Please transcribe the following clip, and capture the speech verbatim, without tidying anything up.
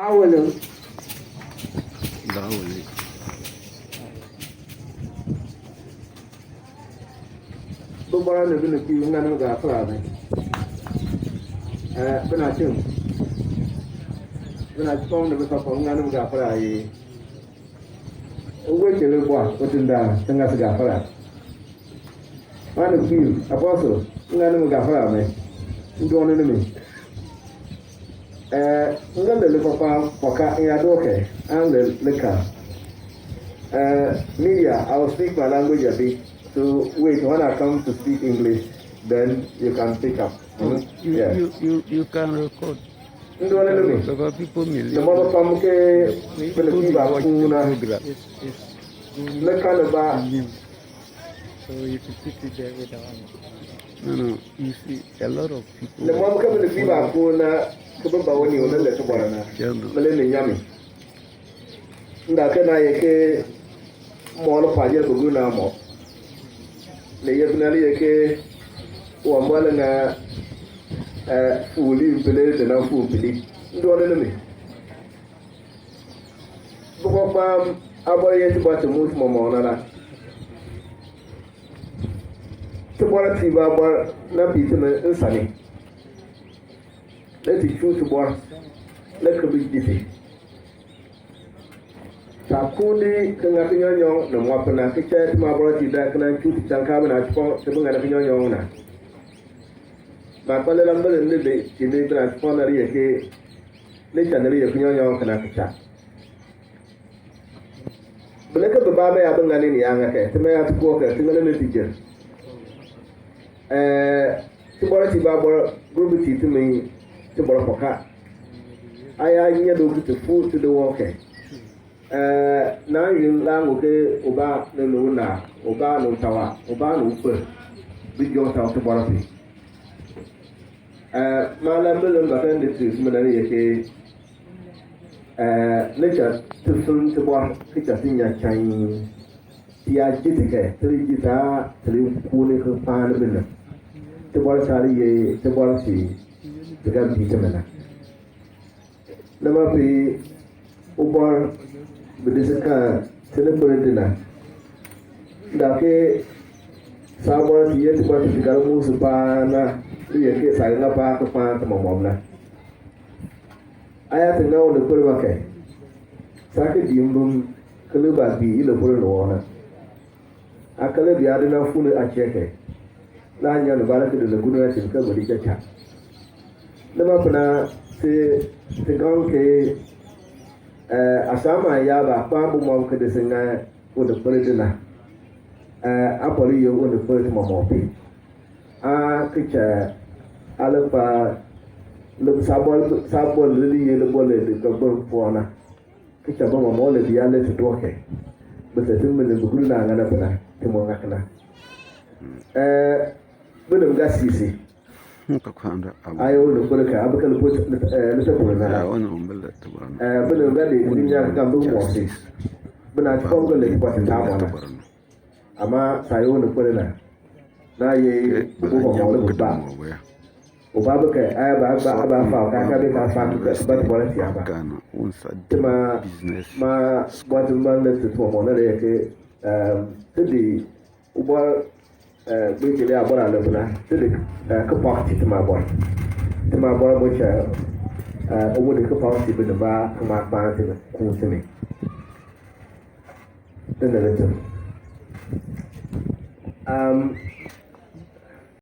Awolem. Bibɔrb ni bininkpiib ŋa nimi gaafara ni. Eh, binachim. Binachipɔm ni bipapɔm ŋa nimi gaafara ye. Uwei ti li bɔr utindaan ti ŋa si gaafara. Maaninkpiib, apɔɔsil, m ŋa nimi gafara man. M dooni nimi. Eh, m ga len likpakpaan pɔka, m yaa doo kan, aan len likan. Eh, media, I will speak my language a bit. So wait, when I come to speak English, then you can pick up. Hmm? You, yeah. You, you, you can record. M dooni nimi. Because people may listen. Ni mɔbi pam ke people may watch the program. Ni mɔbi pam ke binib bii baakuun na. It's, it's going ni kan ni baa. So you can put it there with the one. No, no. You see, a lot of people. Ni mɔm ke binib bii baakuun na, ki bi ban unii u nan len tibɔr na. Channel. Bi len ni nyami. M daa ke naa ye ke mɔɔn pɔɔk jer bi gur na mɔ. Ni ye bina li ye ke Uwumbɔr li ŋa, eh, fuulii mpili, ti nan fuur mpili. M dooni nimi. Bikɔkpaam aabɔr ye tibɔr ti muk ti mɔmɔk na la. Tibɔr tiib aabɔr nan pii timi nsan ni. Le ti chuu tibɔr, le ki bi ji ti. Taah kuun di ki ŋa kinyɔnyɔŋ ni mɔ pu na, ki cha timaabɔrtiib dan ki nan chuu ti chan kaa binachipɔm ti bi ŋani kinyɔnyɔŋ na. Maah kpa lilambil m ni bi ti ni binachipɔm na, le ye ke ni cha ni li ye kinyɔnyɔŋ kena ki cha. Bi le ke bibaa bayaa bi ŋani ni yaa ŋa kan, tima yaa ti koo kan, ti ŋani ni ti jer. Eh, tibɔr tiib baabɔr gur bi tii timi tibɔr pɔkaa. Aa yaa nyan du ki ti fuu ti di wɔk kan, eh, naan yunn laa ŋu ke ubaa ni ni unaal, ubaa ni utawaa, ubaa ni ukpil bi joo tau tibɔr pu. Eh, maalambil m ba ke m di tuk timi na le ye ke, eh, ni cha ti finn tibɔr ki cha ti nyan chain. Ti yaa ji ti kan, ti li ji taa, ti li koo ni ki kpaan binib. Tibɔr taa li ye tibɔr ti ti ga bii timi na. Nima pu ubɔr bi di si kan ti ni kpeln di na. M daa ke saabɔr ti ye tibɔr ti ti ga li muk si paan na, li ye ke saah ga ŋa paab ki kpaan ti mɔmɔk na. Aa yaa ti ŋa uninkpil ma kan, saa ki dii mbim ki li baa bii ilinkpol ni wɔk na. Aa kan le bi yaa di nan fuu ni aa chee kan, naa nyan nibaa le ki di li gur na ti ka bi di cha cha. Nima pu na, ti, ti gaŋ ke, eh, aasaamaan yaa baa kpaan bumɔb ki di si ŋa uninkpil di na, eh, aa pɔ li ye uninkpil ti mɔmɔk pu. Aa ki cha aa li kpa li saabɔl, saabɔl li li ye libɔl li di ga gbir puwɔŋ na. Ki cha bi mɔmɔk le bi yaa len ti doo kan, bi tɔb ti miln bi gur naa ŋa na pu na, ti mu ŋa kena. Eh, binib ga sii si. Aa ye uninkpil kan, aa bi ke li po, eh, li te pol na. Eh, binib ga di dulnyaa ki kan bi mɔk si. Binachipɔm ga len tibɔr ti taa mɔ na. Amaa saah ye uninkpil na, naa ye ubo mɔmɔk le bi kpa. Ubaa bi kan, aa yaa baa kpa, aa baa faa u, kaa kaa bee kaa faa ki kpa tibɔr ti yaa ba. Tima, maa bɔr ti man le ti mɔmɔk na le ye ke, ehm, ti di ubɔr, eh, gbii ti le aabɔr aah len pu na, ti di, eh, kipɔk tii timaabɔr. Timaabɔr mu cha, eh, u mu di kipɔk tii binibaa ki ŋma kpaan timi, kuun timi. Ni ni li tim. Um,